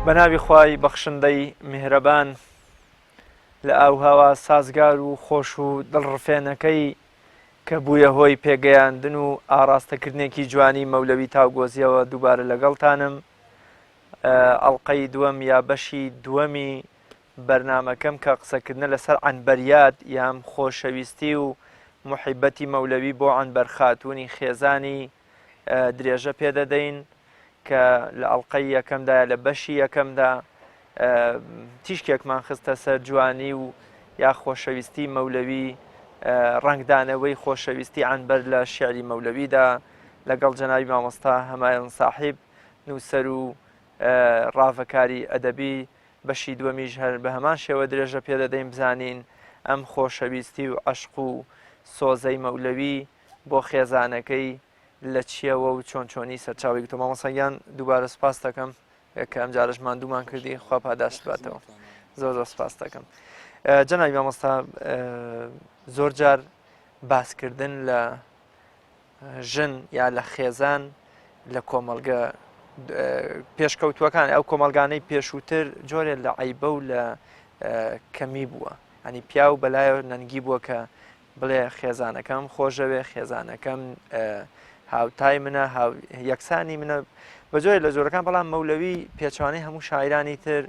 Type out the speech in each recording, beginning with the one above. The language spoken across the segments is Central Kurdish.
بە ناوی خوای بەخشندەی میهرەبان لە ئاوهەوا سازگار و خۆش و دڵڕفێنەکەی کە بوویە هۆی پێگەیاندن و ئاڕاستەکردنێکی جوانی مەولەوی تاوگۆزیەوە دووبارە لەگەڵتانم ئەڵقەی دووەم یا بەشی دووەمی بەرنامەکەم کە قسەکردنە لەسەر عەنبەریات یان خۆشەویستی و موحیبەتی مەولەوی بۆ عەنبەر خاتوونی خێزانی درێژە پێدەدەین کە لە ئەڵلقەی یەکەمدا لە بەشی یەکەمدا تیشکێکمان خستە سەر جوانی و یا خۆشەویستی مەولەوی ڕەنگدانەوەی خۆشەویستی عەنبەر لە شعری مەولەویدا لەگەڵ جەنابی مامۆستا هەمایۆن ساحیب نووسەر و ڕاڤەکاری ئەدەبی بەشی دووەمیش هەر بە هەمان شێوە درێژە پێدەدەین بزانین ئەم خۆشەویستی و عەشق و سۆزەی مەولەوی بۆ خێزانەکەی لە چیەوە و چۆن چۆنی سەرچاوی گرتووە مامۆستا گیان دووبارە سوپاست دەکەم کە ئەم جارەش ماندوومان کردی خوا پاداشت باتەوە زۆر زۆر سوپاست دەکەم جەنابی مامۆستا زۆر جار باسکردن لە ژن یا لە خێزان لە کۆمەڵگە پێشکەوتووەکان ئەو کۆمەڵگانەی پێشووتر جۆرێ لە عیبە و لە کەمی بووە ئەنی پیاو بەلایە نەنگی بووە کە بڵێ خێزانەکەم خۆشەوێ خێزانەکەم هاوتای منە یەکسانی منە بە جۆرێ لە جۆرەکان بەڵام مەولەوی پێچوانەی هەموو شاعرانی تر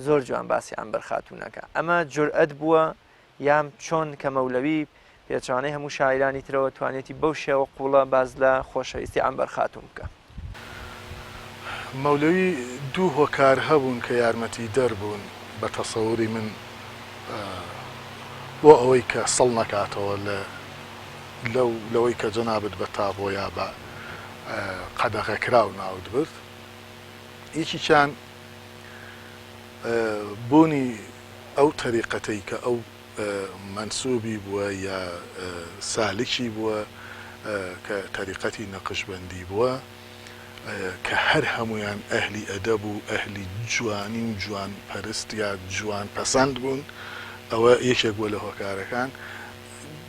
زۆر جوان باسی عەنبەر خاتوونەکە ئەمە جورئەت بووە یان چۆن کە مەولەوی پێچەوانەی هەموو شاعیرانی ترەوە توانیەتی بەو شێوە قووڵە باس لە خۆشەویستی عەنبەر خاتوون بکا؟ مەولەوی دوو هۆکار هەبوون کە یارمەتیدەر بوون بە تەسەوری من بۆ ئەوەی کە سڵ نەکاتەوە لە لەو لەوەی کە جەنابت بە تابۆ یا بە قەدەغەکراو ناوت برد یەکیکیان بوونی ئەو تەریقەتەی کە ئەو مەنسوبی بووە یا سالکی بووە کە تەریقەتی نەقشبەندی بووە کە هەر هەموویان ئەهلی ئەدەب و ئەهلی جوانی و جوان پەرست یا جوان پەسەند بوون ئەوە یەکێک بووە لە هۆکارەکان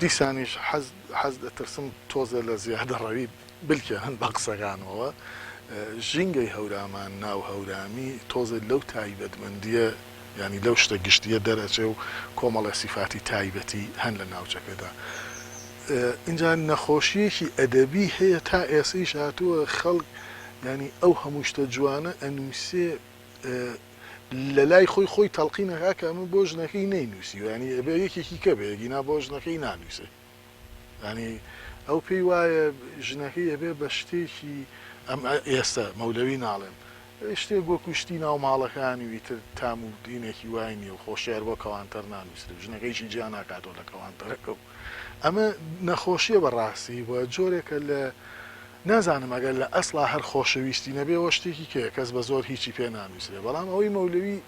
دیسانیش حەز حەز دەترسم تۆزێ لە زیادەڕەوی بلکێنن بە قسەکانمەوە ژینگەی هەورامان ناو هەورامی تۆزێ لەو تایبەتمەندییە یانی لەو شتە گشتییە دەرئەچێ و کۆمەڵێ سیفاتی تایبەتی هەن لە ناوچەکەدا. ئینجا نەخۆشییەکی ئەدەبی هەیە تا ئێسەیش هاتووە خەڵک یانی ئەو هەموو شتە جوانە ئەنووسێ لە لای خۆی خۆی تەڵقین ئەکا کە ئەمە بۆ ژنەکەی نەینووسیوە یانی ئەبێ یەکێکی کە بێ ئەگینا بۆ ژنەکەی نانووسێ. یانی ئەو پێی وایە ژنەکەی ئەبێ بە شتێکی ئەم ئێستا مەولەوی ناڵێم شتێک وەکو شتی ناو ماڵەکانی و ئیتر تام و دینێکی وای نییە و خۆ شیعر بۆ کەوانتەر نانووسرێ و ژنەکەیشی جیا ناکاتەوە لە کەوانتەرەکە و ئەمە نەخۆشییە بە ڕاستی و جۆرێکە لە نازانم ئەگەر لە ئەسڵا هەر خۆشەویستی نەبێ ئەوە شتێکی کەیە کەس بە زۆر هیچی پێ نانووسرێ بەڵام ئەوەی مەولەوی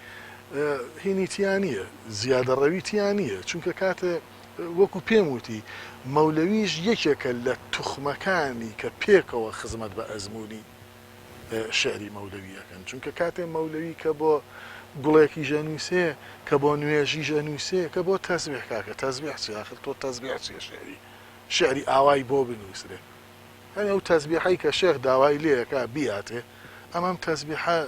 هینی تیا نییە زیادەڕەوی تیا نییە چونکە کاتێ وەکو پێم وتی مەولەویش یەکێکە لە توخمەکانی کە پێکەوە خزمەت بە ئەزموونی شیعری مەولەوی ئەکەن، چونکە کاتێ مەولەوی کە بۆ گوڵێکیش ئەنووسێ، کە بۆ نوێژیش ئەنووسێ، کە بۆ تەزبیح کاکە تەزبیح چیە ئاخر تۆ تەزبیح چیە شیعری شیعری ئاوای بۆ بنووسرێ یانی ئەو تەزبیحەی کە شێخ داوای لێ ئەکا بیاتێ ئەم ئەم تەزبیحە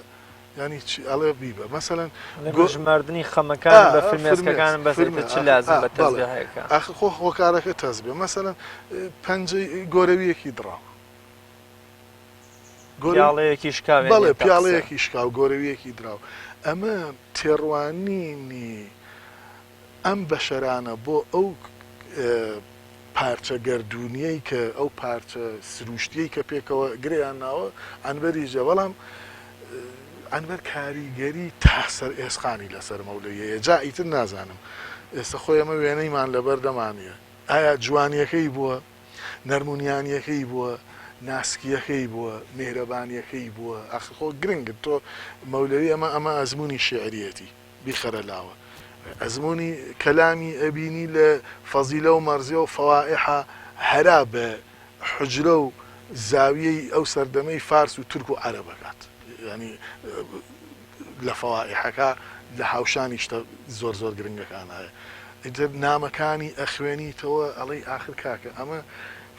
یانی چ ئەڵێ بیبە مەسەلەن ئەڵێ بە ژماردنی خەمەکانم بە فرمێسکەکانم بەس ئیتر چ لازم بە تەزبیحێکە. ئاخر خۆ هۆکارەکە تەزبیح مەسەلەن پەنجەی گۆرەوییەکی دڕاو پیاڵەیەکی شکاو بەڵێ پیاڵەیەکی شکاو گۆرەوییەکی دراو ئەمە تێڕوانینی ئەم بەشەرانە بۆ ئەو پارچە گەردوونیەی کە ئەو پارچە سرووشتیەی کە پێکەوە گرێیان ناوە عەنبەریشە بەڵام عەنبەر کاریگەری تا سەر ئێسقانی لەسەر مەولەوی هەیە جا ئیتر نازانم ئێستا خۆی ئەمە وێنەیمان لەبەر دەمانە ئایا جوانیەکەی بووە نەرمونیانیەکەی بووە ناسکیەکەی بووە میهرەبانیەکەی بووە ئاخر خۆ گرنگت تۆ مەولەوی ئەمە ئەمە ئەزموونی شیعریەتی بیخەرە لاوە ئەزموونی کەلامی ئەبینی لە فەزیلە و مەرزیە و فەوائحا هەرا بە حوجرە و زاویەی ئەو سەردەمەی فارس و تورک و عەرەب ئەکات یانی لە فەوائحەکە لە هاوشانی شتە زۆر زۆر گرنگەکان هەیە ئیتر نامەکانی ئەخوێنیتەوە ئەڵێی ئاخر کاکە ئەمە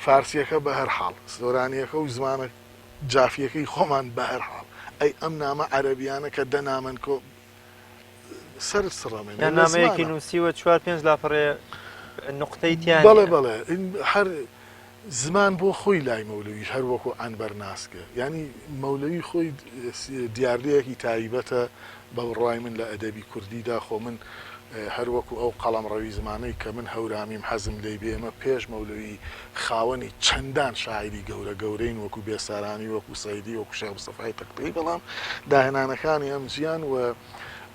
فارسیەکە بە هەر حاڵ سۆرانیەکە و زمانە جافیەکەی خۆمان بە هەر حاڵ. ئەی ئەم نامە عەرەبیانە کە دە نامەن کۆ سەرت سڕەمێنێ یان لە نامەیەکی زمانە. نووسیوە چوار پێنج لاپەڕەیە نوقتەی تیا بەڵێ نییە. بەڵێ هەر زمان بۆ خۆی لای مەولەویش هەر وەکو عەنبەر ناسکە یانی مەولەوی خۆی دیاردەیەکی تایبەتە بە بڕوای من لە ئەدەبی کوردیدا خۆ من هەر وەکو ئەو قەڵەمڕەوی زمانەی کە من هەورامیم حەزم لێی بێ ئێمە پێش مەولەوی خاوەنی چەندان شاعیری گەورە گەورەین وەکو بێسارانی وەکو سەیدی وەکو شێخ مستەفای تەکتەیی بەڵام داهێنانەکانی ئەم جیان و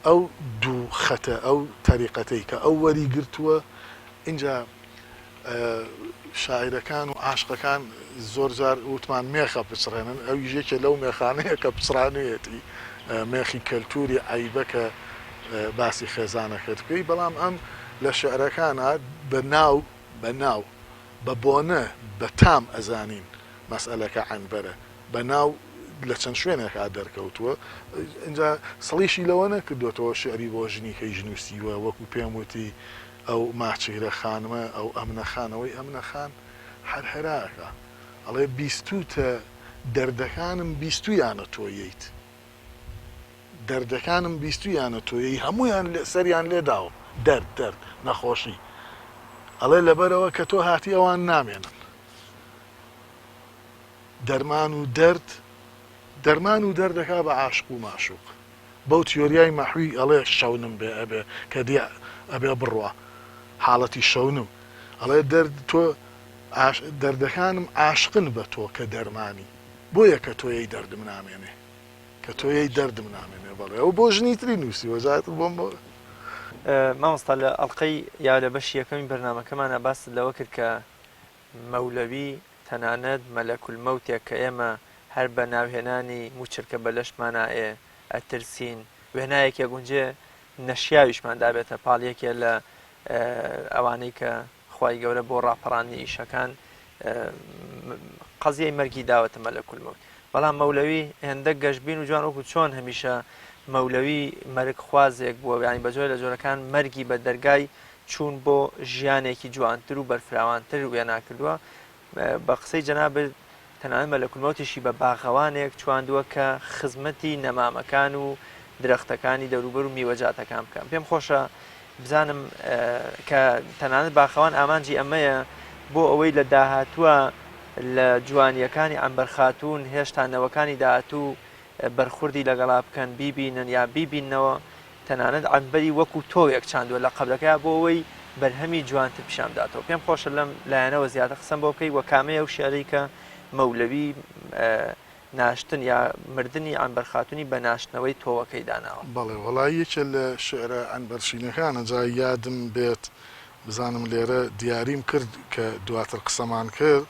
ئەو دوو خەتە ئەو تەریقەتەی کە ئەو وەری گرتووە ئینجا شاعیرەکان و عاشقەکان زۆر جار وتمان مێخە پچڕێنن، ئەویش یەکێ لەو مێخانەیە کە پچڕانویەتی، مێخی کەلتوری عەیبە کە باسی خێزانەکەت بکەی، بەڵام ئەم لە شیعرەکانا بە ناو بە ناو بە بۆنە بە تام ئەزانین مەسئەلەکە عەنبەرە، بە ناو لە چەند شوێنێکا دەرکەوتووە، ئینجا سڵیشی لەوە نەکردۆتەوە شیعری بۆ ژنیکەیش نووسیوە، وەکو پێم وتی ئەو ماچهرە خانمە ئەو ئەمنە خان ئەوەی ئەمنە خان هەر هەرا ئەکا ئەڵێ بیستوتە دەردەکانم بیستویانە تۆ یت دەردەکانم بیستویانە تۆ ی هەمویان سەریان لێ داوم دەرد دەرد نەخۆشی ئەڵێ لەبەرەوە کە تۆ هاتی ئەوان نامێنن دەرمان و دەرد دەرمان و دەردەکا بە عاشق و ماشوق بەو تیۆریای مەحوی ئەڵێ شەونم بێ ئەبێ کە دێ ئەبێ بڕوا حاڵەتی شەونم ئەڵێ دەرد تۆ عاش دەردەکانم عاشقن بە تۆ کە دەرمانی بۆیە کە تۆیەی دەردم نامێنێ کە تۆیەی دەردم نامێنێ بەڵێ ئەو بۆ ژنی تری نووسیوە جا ئیتر بۆم بۆ. مامۆستا لە ئەڵقەی یا لە بەشی یەکەمی بەرنامەکەمانا باست لەوە کرد کە مەولەوی تەنانەت مەلەکولمەوتێک کە ئێمە هەر بە ناوهێنانی موچرکە بە لەشمانا ئێ ئەترسین، وێنایەکی ئەگونجێ نەشیاویشمان دابێتە پاڵ یەکێ لە ئەوانەی کە خوای گەورە بۆ ڕاپەڕاندنی ئیشەکان قەزیەی مەرگی داوەتە مەلەکولمەوت. بەڵام مەولەوی هێندە گەشبین و جوان وەکو چۆن هەمیشە مەولەوی مەرگ خوازێک بووە یانی بە جۆرێ لە جۆرەکان مەرگی بە دەرگای چوون بۆ ژیانێکی جوانتر و بەرفراوانتر وێنا کردووە بە قسەی جەنابت تەنانەت مەلەکولمەوتیشی بە باغەوانێک چواندووە کە خزمەتی نەمامەکان و درەختەکانی دەوروبەر و میوەجاتەکان بکەم پێم خۆشە بزانم کە تەنانەت باخەوان ئامانجی ئەمەیە بۆ ئەوەی لە داهاتووە لە جوانییەکانی عەنبەر خاتوون هێشتا نەوەکانی داهاتوو بەرخوردی لەگەڵا بکەن بیبینن یا بیبیننەوە تەنانەت عەنبەری وەکو تۆوێک چاندووە لە قەبرەکەیا بۆ ئەوەی بەرهەمی جوانتر پیشان بداتەوە پێم خۆشە لەم لایەنەوە زیاتر قسەم بۆ بکەی وە کامەیە ئەو شیعرەی کە مەولەوی ناشتن یا مردنی عەنبەر خاتوونی بە ناشتنەوەی تۆوەکەی داناوە. بەڵێ وەڵا یەکێ لە شیعرە عەنبەرشینەکانە جا یادم بێت بزانم لێرە دیاریم کرد کە دواتر قسەمان کرد.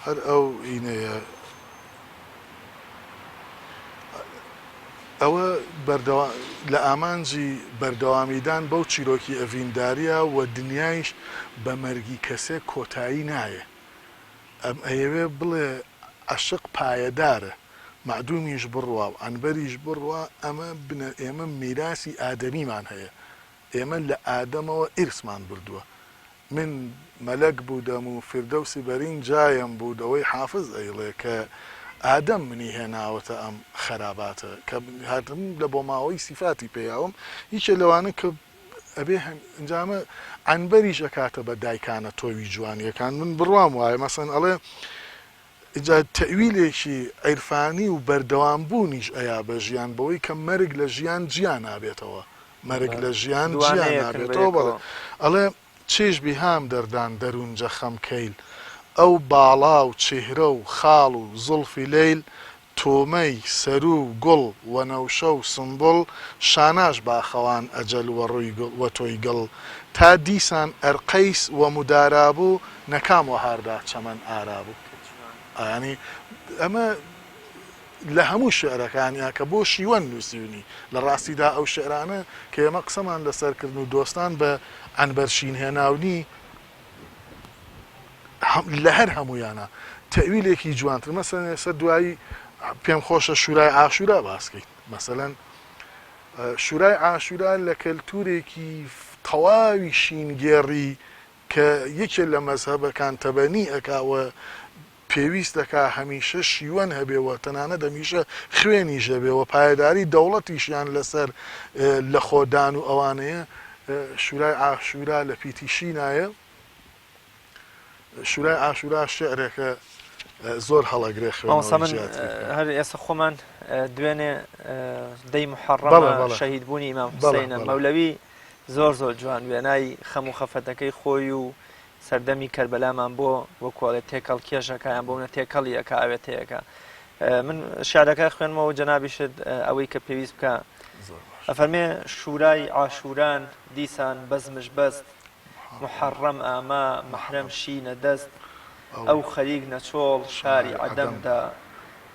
هەر ئەو ئینەیە ئەوە بەردەوا لە ئامانجی بەردەوامیدان بەو چیرۆکی ئەڤینداریە و دنیایش بە مەرگی کەسێک کۆتایی نایێ ئەم ئەیەوێ بڵێ عەشق پایەدارە مەعدومیش بڕوا و عەنبەریش بڕوا ئەمە بنە ئێمە میراسی ئادەمیمان هەیە ئێمە لە ئادەمەوە ئیرسمان بردووە من مەلەک بوودەم و فیردەوسی بەرین جایم بوود ئەوەی حافز ئەیڵێ کە ئادەم منی هێناوەتە ئەم خەراباتە کە هاتم لە بۆماوەی سیفاتی پێیاوم یەکێ لەوانە کە ئەبێ هەم ئینجا ئەمە عەنبەریش ئەکاتە بە دایکانە تۆوی جوانیەکان من بڕوام وایە مەسەن ئەڵێ ئینجا تەئویلێکی عیرفانی و بەردەوام بوونیش ئەیا بە ژیان بەوەی کە مەرگ لە ژیان جیا نابێتەوە مەرگ لە ژیان جیا دوانەیەکن نابێتەوە بەڵێ بەیەکەوە. ئەڵێ چێژ بیهام دەردان دەروونجە خەم کەیل ئەو باڵا و چیهرە و خاڵ و زوڵفی لەیل تۆمەی سەروو و گوڵ وەنەوشە و سونبوڵ شاناش باخەوان ئەجەل وە ڕووی گوڵ وە تۆی گڵ تا دیسان ئەر قەیس وە مودارا بوو نەکام وەهاردا چەمەن ئارا بوو یانی ئەمە لە هەموو شیعرەکانیا کە بۆ شیوەن نووسیونی لە ڕاستیدا ئەو شیعرانە کە ئێمە قسەمان لەسەر کردن و دۆستان بە عەنبەر شین هێناونی لە هەر هەموویانە تەویلێکی جوانتر مەسەن ئێستا دوایی پێم خۆشە شورای عاشورا باسکەیت مەسەلەن شورای عاشورا لە کەلتورێکی تەواوی شینگێڕی کە. کە یەکێ لە مەزهەبەکان تەبەنی ئەکا و پێویست دەکا هەمیشە شیوەن هەبێ و تەنانەت هەمیشە خوێنیش هەبێ و پایەداری دەوڵەتیشیان لەسەر لەخۆدان و ئەوانەیە، شورای عاشورا لە پیتی شینایە. شورای عاشورا شیعرێکە زۆر هەڵەگرێ مامۆستا خوێندنەوەی من زیاتری بکەم. هەر ئێستا خۆمان دوێنێ دەی بەڵێ موحەڕەمە بەڵێ شەهید بوونی ئیمام بەڵێ حوسەینە بەڵێ. مەولەوی زۆر زۆر جوان وێنای خەم و خەفەتەکەی خۆی و سەردەمی کەربەلامان بۆ وەکو ئەڵێ تێکەڵ کێشەکە یان بۆ منە تێکەڵی ئەکا ئاوێتەیەکە من شعرەکە خوێنمەوە جەنابیشت ئەوەی کە پێویست بکە زۆر باش. ئەفەرمێ شورای عاشوران دیسان بەزمش بەست موحەڕەم ئاما مەحرەم شینە دەست ئەو خەریک نە چۆڵ شاری عەدەمدا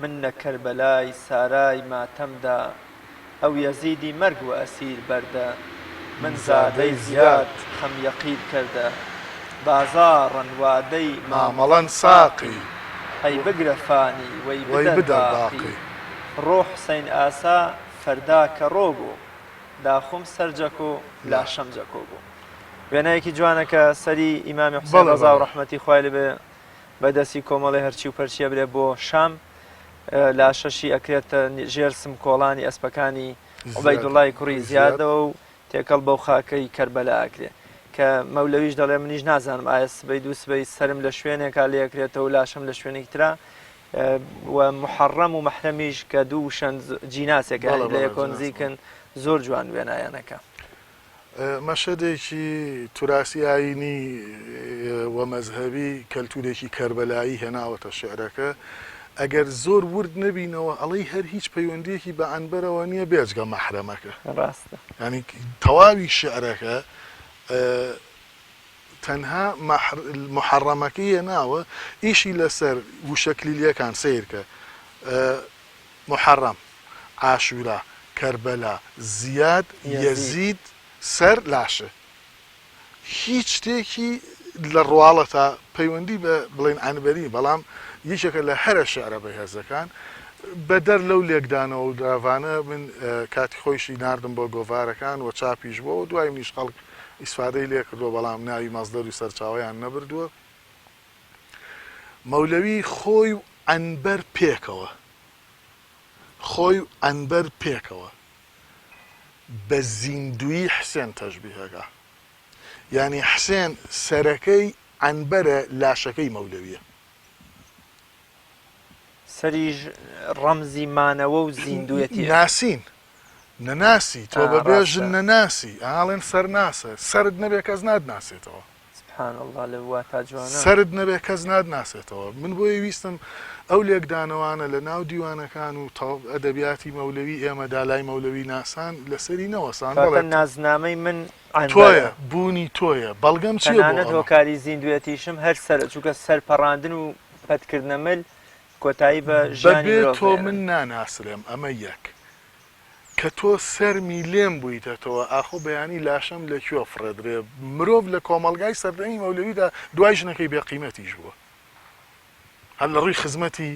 من نە کەربەلای سارای ماتەمدا ئەو یەزیدی مەرگ وە ئەسیر بەردە من زادەی زیاد خەم یەقیر کەردە بازاڕن وادەی مامەڵەن ساقی ئەی بگرە فانی وەی بدەر باقی ڕۆ حوسەین ئاسا فەردا کەڕۆ بوو داخم سەر جەکۆ لاشەم جەکۆ بوو. وێنایەکی جوانە کە سەری ئیمامی حوسێن ڕەزا و ڕەحمەتی خوای لێ بێ بە دەستی کۆمەڵێ هەرچی و پەرچی ئەبرێ بۆ شام لاشەشی ئەکرێتە ژێر سمکۆڵانی ئەسپەکانی عوبەیدوڵای کوڕی زیادەوە و تێکەڵ بەو خاکەی کەربەلا ئەکرێ کە مەولەویش دەڵێ منیش نازانم ئایا سبەی دوو سبەی سەرم لە شوێنێکا لێکرێتەوە و لاشەم لە شوێنێکی ترا و محەڕەم و مەحرەمیش کە دوو وشەن جیناسێکە لە یەکۆ نزیکن زۆر جوان وێنایانەکە. مەشهەدێکی توراسی ئایینی و مەزهەبی کەلتورێکی کەربەلایی هێناوەتە شیعرەکە، ئەگەر زۆر ورد نەبینەوە ئەڵێی هەر هیچ پەیوەندییەکی بە عەنبەرەوە نییە بێجگە مەحرەمەکە. ڕاستە. یانی تەواوی شیعرەکە تەنها موحەڕەمەکەی هێناوە، ئیشی لەسەر وشە کلیلییەکان سەیرکە موحەڕەم، عاشورا، کەربەلا، زیاد، یەزید، سەر، لاشە. هیچ شتێکی لە ڕواڵەتا پەیوەندی بە بڵێین عەنبەری بەڵام یەکێکە لە هەرە شیعرە بەهێزەکان. بەدەر لەو لێکدانەوە و دراڤانە من کاتی خۆیشی ناردم بۆ گۆڤارەکان و چاپیش بووە و دوای منیش خەڵک ئیسفادەی لێکردووە بەڵام ناوی مەسدەر و سەرچاوەیان نەبردووە. مەولەوی خۆی و عەنبەر پێکەوە خۆی و عەنبەر پێکەوە بە زیندوویی حسێن تەشبیه ئەکا یانی حسێن سەرەکەی عەنبەرە لاشەکەی مەولەویە. سەریش ڕەمزی مانەوە و زیندووێتیە. ناسین نەناسی تۆ بە بێ ژن نەناسی ئاڵێن سەرناسە سەرت نەبێ کەس ناتناسێتەوە. سبحان اللە لەو واتا جوانە. سەرت نەبێ کەس ناتناسێتەوە. من بۆیە ویستم ئەو لێکدانەوانە لە ناو دیوانەکان و ئەدەبیاتی مەولەوی ئێمەدا لای مەولەوی ناسان لەسەری نەوەستان. کەواتە بەڵێ نازنامەی من عەنبەرە. تۆیە، بوونی تۆیە. بەڵگەم چییە بۆ تەنانەت ئەمە؟ هۆکاری زیندوێتیشم هەر سەرە، چونکە سەر پەڕاندن و پەتکردنە مل کۆتایی بە ژیانی بەبێ مرۆڤ تۆ من دەهێنن. ناناسرێم، ئەمە یەک. کە تۆ سەرمی لێم بوویتەتەوە، ئاخۆ بەیانی لاشەم لە کوێ فڕێدرێ؟ مرۆڤ لە کۆمەڵگای سەردەمی مەولەویدا دوای ژنەکەی بێ قیمەتیش بووە. هەر لە ڕووی خزمەتی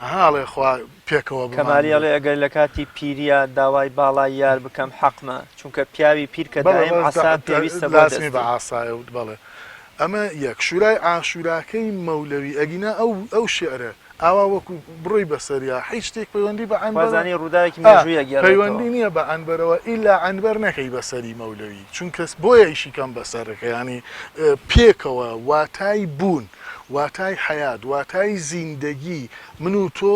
ئەها ئەڵێ خوا پێکەوە کەمالی بمانگرێ. ئەڵێ ئەگەر لە کاتی پیرییا داوای باڵای یار بکەم حەقمە، چونکە پیاوی پیر کە بەڵێ دایم بەس عەسا پێویستە بۆ لازمی بە دەستی. عاسایە و بەڵێ ئەمە یەک شورای عاشوراکەی مەولەوی ئەگینا ئەو ئەو شیعرە ئاوا وەکو بڕۆی بەسەریا هیچ شتێک پەیوەندی بە خوا عەنبەرە زانی ڕووداوێکی ئا مێژووی ئەگێڕێتەوە. پەیوەندی نییە بە عەنبەرەوە ئیلا عەنبەر نەکەی بەسەری مەولەوی چونکە بۆیە ئیشی کەم بەسەرەکە یانی پێکەوە واتای بوون واتای حەیات واتای زیندەگی من و تۆ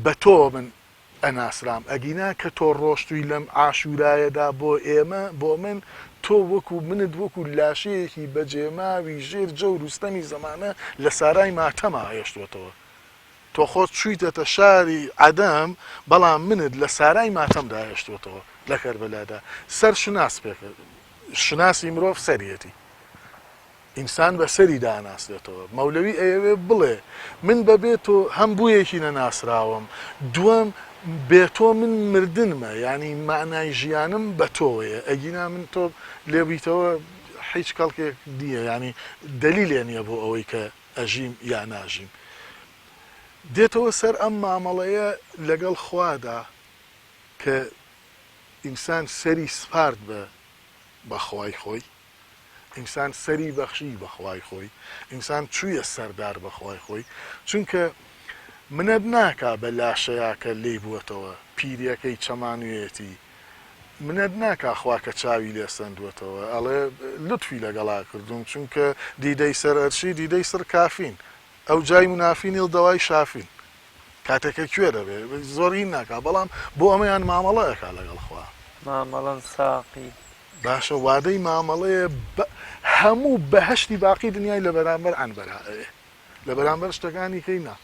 بە تۆوە من ئەناسرام ئەگینا کە تۆ ڕۆشتووی لەم عاشورایەدا بۆ ئێمە بۆ من تۆ وەکو منت وەکو لاشەیەکی بەجێماوی ژێر جەور و ستەمی زەمانە لە سارای ماتەما هێشتووەتەوە تۆ خۆت چوویتەتە شاری عەدەم بەڵام منت لە سارای ماتەمدا هێشتووەتەوە لە کەربەلادا سەر شوناس پێک شوناسی مرۆڤ سەریەتی. ئینسان بە سەریدا ئەناسرێتەوە. مەولەوی ئەیەوێ بڵێ من بە بێ تۆ هەم بوویەکی نەناسراوم، دووەم بێ تۆ من مردنمە، یانی مەعنای ژیانم بە تۆوەیە، ئەگینا من تۆ لێ بیتەوە هیچ کەڵکێک نییە، یانی دەلیلێ نییە بۆ ئەوەی کە ئەژیم یا ناژیم. دێتەوە سەر ئەم مامەڵەیە لەگەڵ خوادا کە ئینسان سەری سپارد بە بە خوای خۆی. ئینسان سەری بەخشی بە خوای خۆی، ئینسان چوویە سەردار بە خوای خۆی، چونکە منەت ناکا بە لاشەیا کە لێی بووەتەوە، پیریەکەی چەمانویەتی، منەت ناکا خوا کە چاوی لێ سەندووەتەوە، ئەڵێ لوتفی لەگەڵا کردووم، چونکە دیدەی سەر ئەرشی دیدەی سڕ کافین، ئەو جای مونافی نیڵ دەوای شافین. کاتێک کە کوێر ئەبێ زۆر هین ناکا، بەڵام بۆ ئەمەیان مامەڵە ئەکا لەگەڵ خوا. مامەڵەن ساقی. باشە وادەی مامەڵەیە بە هەموو بەهەشتی باقی دنیای لە بەرامبەر عەنبەرا ئەوێ لە بەرامبەر شتەکانی کەی نا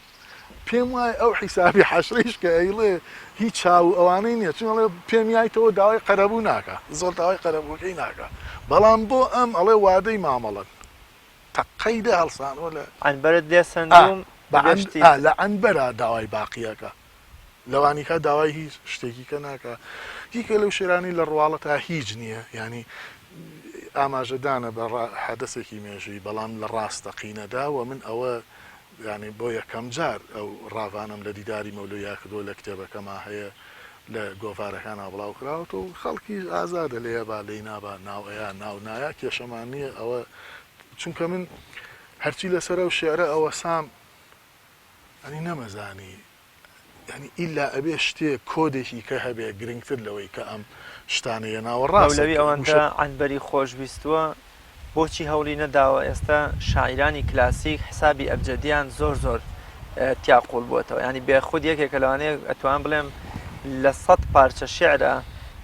پێم وایە ئەو حیسابی حەشرەیش کە ئەیڵێ هیچ چاو و ئەوانەی نییە چون ئەڵێ پێم یایتەوە داوای قەرەبوو ناکا زۆر داوای قەرەبووەکەی ناکا بەڵام بۆ ئەم ئەڵێ وادەی مامەڵەن تەقەی دە هەڵسانەوە لە عەنبەرت لێ سەندووم بە بەبێ عەن شتی ئا تر. لە عەنبەرا داوای باقیەکە لەوانیکە داوای هیچ شتێکیکە ناکا یەکێ لەو شێرانەی لە ڕواڵەتا هیچ نییە یانی ئاماژەدانە بە حەدەسێکی مێژووی بەڵام لە ڕاستەقینەدا و من ئەوە یانی بۆ یەکەم جار ئەو ڕاڤانەم لە دیداری مەولویا کردووە لە کتێبەکەما هەیە لە گۆڤارەکانا بڵاو کراوەتەوە و خەڵکیش ئازادە لێیە با لێی نابا ناو ئەیا ناو نایا کێشەمان نییە ئەوە چونکە من هەرچی لەسەر ئەو شێعرە ئەوەسام ئەنی نەمەزانی یانی ئیلا ئەبێ شتێ کۆدێکی کە هەبێ گرنگتر لەوەی کە ئەم شتانە یەناوە ڕاستە مەولەوی ئەوەندە وشە. عەنبەری خۆش ویستووە بۆچی هەوڵی نەداوە ئێستا شاعیرانی کلاسیک حسابی ئەبجەدیان زۆر زۆر تیا قوڵ بووەتەوە ینی بێخود یەکێکە لەوانەیە ئەتوان بڵێم لە سەد پارچە شعرە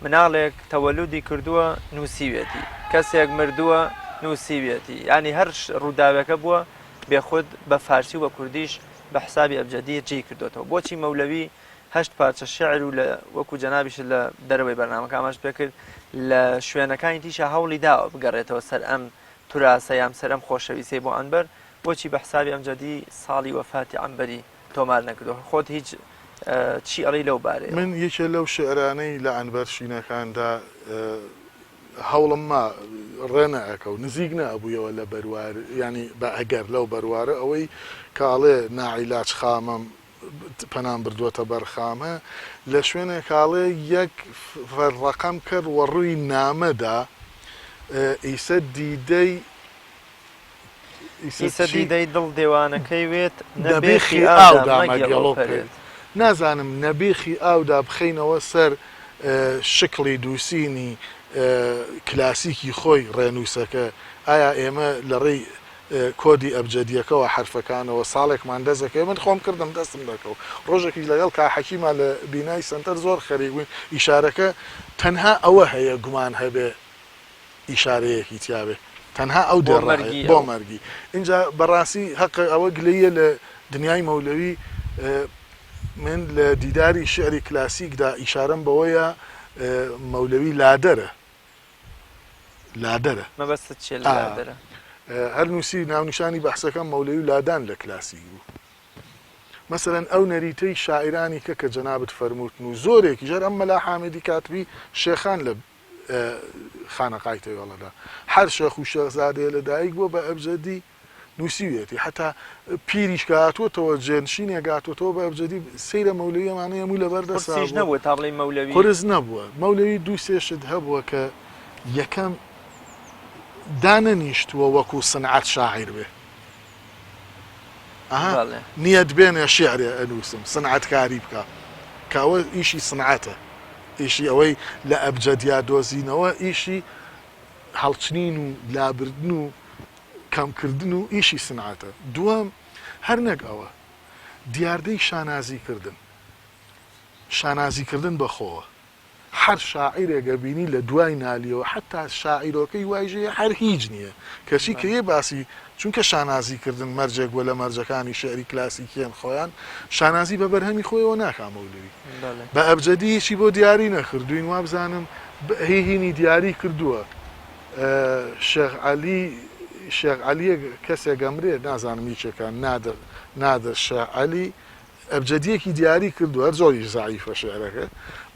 مناڵێک تەوەلودی کردووە نووسیوێتی کەسێک مردووە نووسیوێتی ینی هەر ڕووداوێکە بووە بێخود بە فارسی و بە کوردیش بە حسابی ئەبجەدی جێی کردۆتەوە. بۆچی مەولەوی هەشت پارچە شیعر و لە وەکو جەنابیشت لە دەرەوەی بەرنامەکە ئاماژەت پێ کرد لە شوێنەکانی تیشا هەوڵی داوە بگەڕێتەوە سەر ئەم توراسە یان سەر ئەم خۆشەویستیەی بۆ عەنبەر، بۆچی بە حسابی ئەمجەدی ساڵی وەفاتی عەنبەری تۆمار نەکردووە؟ خۆت هیچ چی ئەڵێی لەو بارەیەوە؟ من یەکێ لەو شیعرانەی لە عەنبەر شینەکاندا هەوڵم ما ڕێ نەئەکەوت نزیک نەئەبوویەوە لە بەروار یانی بە ئەگەر لەو بەروارە ئەوەی کە ئەڵێ ناعیلاج خامەم پەنام بردووەتە بەر خامە لە شوێنێک ئەڵێ یەک فەرڕەقەم کرد وە ڕووی نامەدا ئیسە دیدەی ئیسە دیدەی دڵ دێوانەکەی وێت نە بێخی ئاودا مەگێڵۆ پەرێت. نازانم نە بێخی ئاودا بخەینەوە سەر شکڵی دووسینی کلاسیکی خۆی ڕێنووسەکە، ئایا ئێمە لە ڕێی کۆدی ئەبجەدییەکەوە حەرفەکانەوە ساڵێکمان دەست دەکەوێت؟ من خۆم کردم دەستم دەکەوت. ڕۆژێکیش لەگەڵ کا حەکیما لە بینای سەنتەر زۆر خەریک بووین، ئیشارەکە تەنها ئەوە هەیە گومان هەبێ ئیشارەیەکی تیابێ تەنها ئەو بۆ دێڕە هەیە مەرگی بۆ ئەو. مەرگی ئینجا بەڕاستی هەقە ئەوە گلەییە لە دنیای مەولەوی من لە دیداری شیعری کلاسیکدا ئیشارەم بەوەیە مەولەوی لادەرە لادەرە مەبەستت چیە لە لادەرە؟ هەر نووسی ناونیشانی بەحسەکەم مەولەوی و لادان لە کلاسیک بوو مەسەلەن ئەو نەریتەی شاعیرانی کە کە جەنابت فەرمووتن و زۆرێکیش هەر ئەم مەلا حامدی کاتبی شێخان لە خانەقای تەوێڵەدا هەر شێخ و شێخزادەیە لە دایک بووە بە ئەبجەدی نووسیویەتی حتا پیریش کە هاتووەتەوە جێنشینێک هاتووەتەوە بە ئەبجەدی سەیرە مەولەوی ئەمانەی هەمووی لەبەر دەستا قورسیش بووە نەبووە تا بڵێی مەولەوی. قورس نەبووە مەولەوی دوو سێ شت هەبووە کە یەکەم دانەنیشتووە وەکوو سنعەت شاعیر بێ ئەها بەڵێ. نیەت بێنێ شیعرێ ئەنووسم سنعەتکاری بکا کە ئەوە ئیشی سنعەتە ئیشی ئەوەی لە ئەبجەدیا دۆزینەوە ئیشی هەڵچنین و لابردن و کەمکردن و ئیشی سنعەتە. دووەم، هەر نەک ئەوە، دیاردەی شانازی کردن، شانازی کردن بە خۆوە. هەر شاعیرێک ئەبینی لە دوای نالیەوە حەتا شاعیرۆکەی وایش هەیە هەر هیچ نییە، کەچی کە یێ باسی چونکە شانازی کردن مەرجێک بووە لە مەرجەکانی شیعری کلاسیکییەن خۆیان شانازی بە بەرهەمی خۆیەوە ناکا مەولەوی بە ئەبجەدی هیچی بۆ دیاری نەکردووین وابزانم هی هینی دیاری کردووە شێخ عەلی شێخ عەلیەک کەسێک ئەمرێ نازانم یەکێکە نادر نادر شێخ عەلی ئەبجەدیەکی دیاری کردووە هەر زۆریش زەعیفە شیعرەکە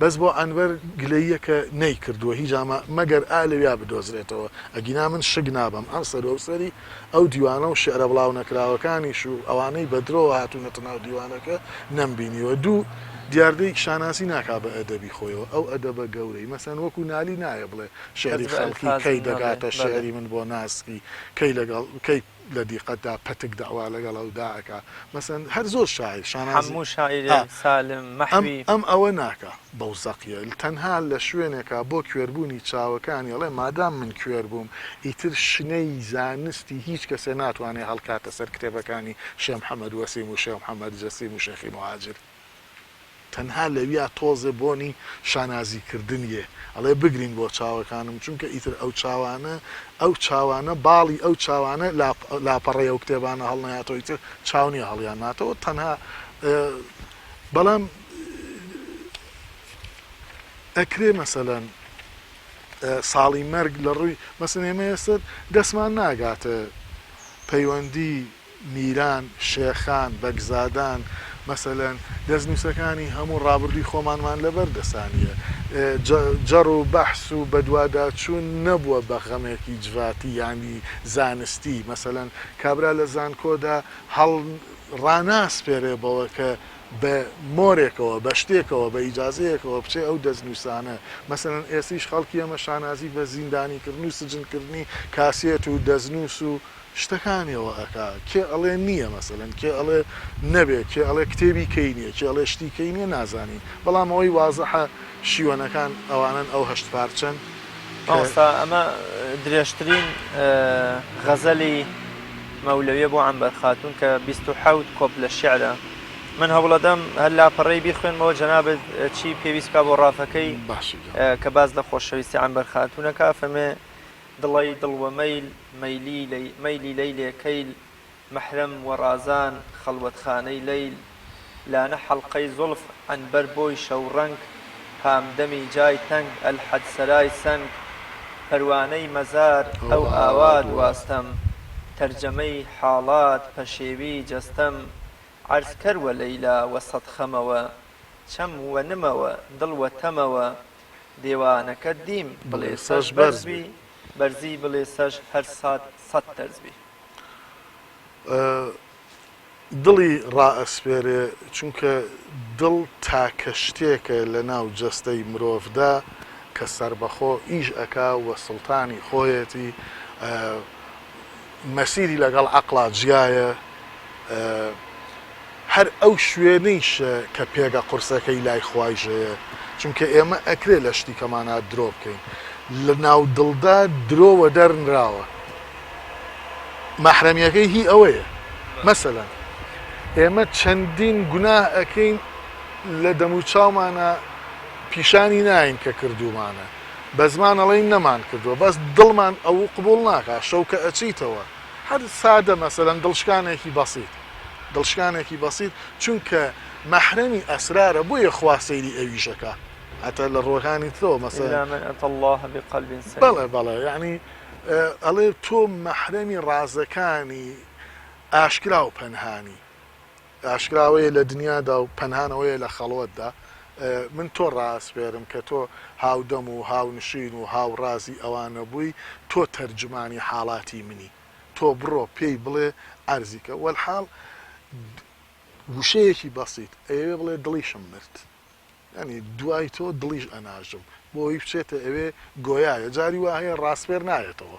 بەس بۆ عەنبەر گلەییەکە نەیکردووە هیچ ئەمە مەگەر ئا لەویا بدۆزرێتەوە ئەگینا من شک نابەم ئەم سەر و ئەو سەری ئەو دیوانە و شیعرە بڵاونەکراوەکانیش و ئەوانەی بە درۆوە هاتوونەتە ناو دیوانەکە نەمبینیوە دوو. دیاردەی شانازی ناکا بە ئەدەبی خۆیەوە ئەو ئەدەبە گەورەی مەسەن وەکو نالی نایە بڵێ کەس شیعری بە خەڵکی ئەلفازم کەی نەڵێ دەگاتە بەڵێ. شیعری من بۆ ناسکی کەی لەگەڵ کەی لە دیقەتدا پەتک دەعوا لەگەڵ ئەودا ئەکا مەسەن هەر زۆر شاعیر شانازی حەموو ئا شاعیرێک سالم ئەم مەحوی. ئەم ئەوە ناکا بەو زەقیە تەنها لە شوێنێکا بۆ کوێربوونی چاوەکانی ئەڵێ مادام من کوێر بووم ئیتر شنەی زانستی هیچ کەسێ ناتوانێ هەڵکاتە سەر کتێبەکانی شێ محەمەد وەسیم و شێ محەمەد جەسیم و شێخی موهاجر. تەنها لەویا تۆزێ بۆنی شانازی کردن یێ ئەڵێ بگرین بۆ چاوەکانم چونکە ئیتر ئەو چاوانە ئەو چاوانە باڵی ئەو چاوانە لاپەڕەی ئەو کتێبانە هەڵنەیاتەوە ئیتر چاو نیە هەڵیان ناتەوە تەنها بەڵام ئەکرێ مەسەلەن ساڵی مەرگ لە ڕووی مەسەن ئێمە ئێستا دەستمان ناگاتە پەیوەندی میران، شێخان، بەگزادان، مەسەلەن دەستنووسەکانی هەموو ڕابردووی خۆمانمان لەبەر دەسانییە. جەڕ و بەحس و بەدواداچوون نەبووە بە غەمێکی جڤاتی یانی زانستی. مەسەلەن کابرا لە زانکۆدا هەڵ ڕاناسپێرێ بەوە کە بە مۆرێکەوە، بە شتێکەوە، بە ئیجازەیەکەوە بچێ ئەو دەستنووسانە. مەسەلەن ئێستیش خەڵکی ئێمە شانازی بە زیندانیکردن و سجنکردنی کاسێت و دەستنووس و شتەکانیەوە ئەکا کێ ئەڵێ نیە مەسەلەن کێ ئەڵێ نەبێ کێ ئەڵێ کتێبی کەی نیە کێ ئەڵێ شتی کەی نیە نازانین بەڵام ئەوەی وازحە شیوەنەکان ئەوانەن ئەو هەشت پارچەن کە. مامۆستا ئەمە درێژترین غەزەلی مەولەویە بۆ عەنبەر خاتوون کە 27 کۆپلە شیعرە من هەوڵەدەم هەر لاپەڕەی بیخوێنمەوە جەنابت چی پێویست کا بۆ ڕافەکەی باشە گیان. کە باس لە خۆشەویستی عەنبەر خاتوونەکە فەرمێ دڵەی دڵ وە مەیل مەیلی مەیلی لەیلێ کەیل مەحرەم وە ڕازان خەڵوەتخانەی لەیل لانە حەڵقەی زوڵف عەنبەر بۆی شەوڕەنگ هامدەمی جای تەنگ ئەلحەد سەرای سەنگ پەروانەی مەزار ئەو ئەو ئاوا ئاوا دواستەم. دواستەم تەرجەمەی حاڵات پەشێوی جەستەم عەرز کەر وە لەیلا وە سەد خەمەوە چەم وە نمەوە دڵ وە تەمەوە دێوانەکەت دیم بڵێسەش بڵێسەش بەرز بەرز بی بی. بەرزی بڵێسەش هەر سات سەت تەرز بی. دڵی ڕائەسپێرێ، چونکە دڵ تاکە شتێکە لە ناو جەستەی مرۆڤدا کە سەربەخۆ ئیش ئەکا و سوڵتانی خۆیەتی، مەسیری لەگەڵ عەقڵا جیایە، هەر ئەو شوێنەیشە کە پێگە قورسەکەی لای خوایش هەیە، چونکە ئێمە ئەکرێ لە شتی کەمانا درۆ بکەین، لە ناو دڵدا درۆ وەدەرنراوە، مەحرەمیەکەی هی ئەوەیە، مەسەلەن ئێمە چەندین گوناه ئەکەین لە دەموچاومانا پیشانی ناین کە کردوومانە، بە زمان ئەڵێین نەمانکردووە، بەس دڵمان ئەو قبوڵ ناکا، شەو کە ئەچیتەوە هەر سادە مەسەلەن دڵشکانێکی بەسیت دڵشکانێکی بەسیت چونکە مەحرەمی ئەسرارە بۆیە خوا سەیری ئەویش ئەکا هەتا لە ڕووەکانی ترەوە مەسەلەن إلا من أتى الله بقلب سليم بەڵێ بەڵێ یەعنی ئەڵێ تۆ مەحرەمی ڕازەکانی ئاشکرا و پەنهانی ئاشکرا ئەوەیە لە دنیادا و پەنهان ئەوەیە لە خەڵوەتدا من تۆ ڕائەسپێرم کە تۆ هاودەم و هاونشین و هاوڕازی ئەوانە بووی تۆ تەرجومانی حاڵاتی منی تۆ بڕۆ پێی بڵێ عەرزی کە وەلحاڵ وشەیەکی بەسیت ئەیەوێ بڵێ دڵیشم مرد. یانی دوای تۆ دڵیش ئەناژم بۆ ئەوی بچێتە ئەوێ گۆیایە جاری وا هەیە ڕاسپێر نایەتەوە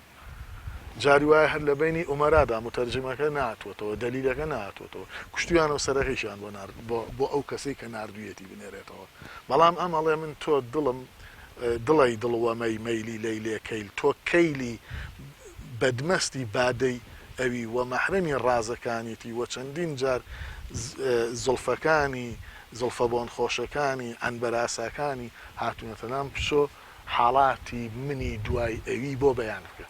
جاری وایە هەر لە بەینی ئومەرادا موتەرجیمەکە نەهاتووەتەوە دەلیلەکە نەهاتووەتەوە کوشتویانە و سەرەکەیشیان بۆ نارد بۆ بۆ ئەو کەسەی کە ناردوویەتی بنێرێتەوە بەڵام ئەم ئەڵێ من تۆ دڵم دڵەی دڵ وەمەی مەیلی لەیلێ کەیل تۆ کەیلی بەدمەستی بادەی ئەوی وە مەحرەمی ڕازەکانیتی وە چەندین جار زوڵفەکانی زوڵفە بۆن خۆشەکانی عەنبەراساکانی هاتوونەتە لام بچۆ حاڵاتی منی دوای ئەوی بۆ بەیان بکە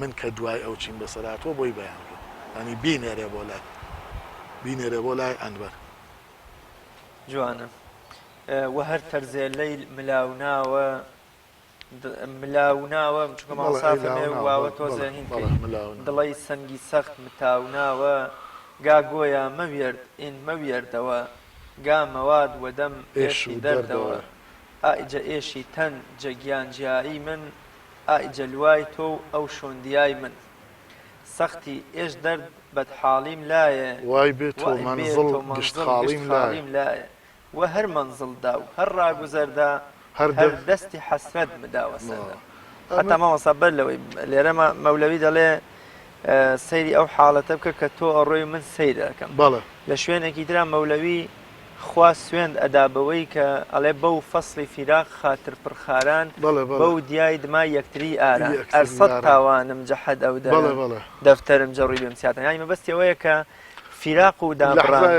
من کە دوای ئەو چیم بەسەر هاتووە بۆی بەیان بکە یانی بینێرێ بۆ لای بینێرێ بۆ لای عەنبەر. جوانە وە هەر تەرزێ لەیل ملاوناوە ملاوناوە چونکە بەڵێ مامۆستا ئەی فەرمێ لاوناوە واوە بەڵێ تۆزێ بەڵێ هین بەڵێ کەی ملاوناوە. دڵەی سەنگی سەخت متاوناوە گا گۆیا مەویەرد ئین مەویەردەوە گا مەواد وە دەم ئێش ئێشی و دەردەوە دەردەوە. ئای جە ئێشی تەن جە گیان جیایی من ئای جە لوای تۆ و ئەو شۆندیای من سەختی ئێش دەرد بەدحاڵیم لایێ وای بێ تۆ وای بێ مەنزڵ تۆ گشت مەنزڵ گشت خاڵیم لایێ. خاڵیم لایێ. وە هەر مەنزڵدا و هەر ڕاگوزەردا هەر دەستی حەسرەت مداوە سەردا. هەتا مامۆستا بەر لەوەی لێرە مەولەوی دەڵێ سەیری ئەو حاڵەتە بکە کە تۆ ئەڕۆی من سەیر ئەکەم. لە شوێنێکی ترا مەولەوی خوا سوێند ئەدا بەوەی کە ئەڵێ بەو فەسڵی فیراق خاتر پڕ خاران بەو دیای دمای یەکتری ئاران ئەر سەد تاوانم جەحەد ئەو دەرە دەفتەرم جە ڕووی بێم سیاتان یانی مەبەستی ئەوەیە کە فیراق و دابڕان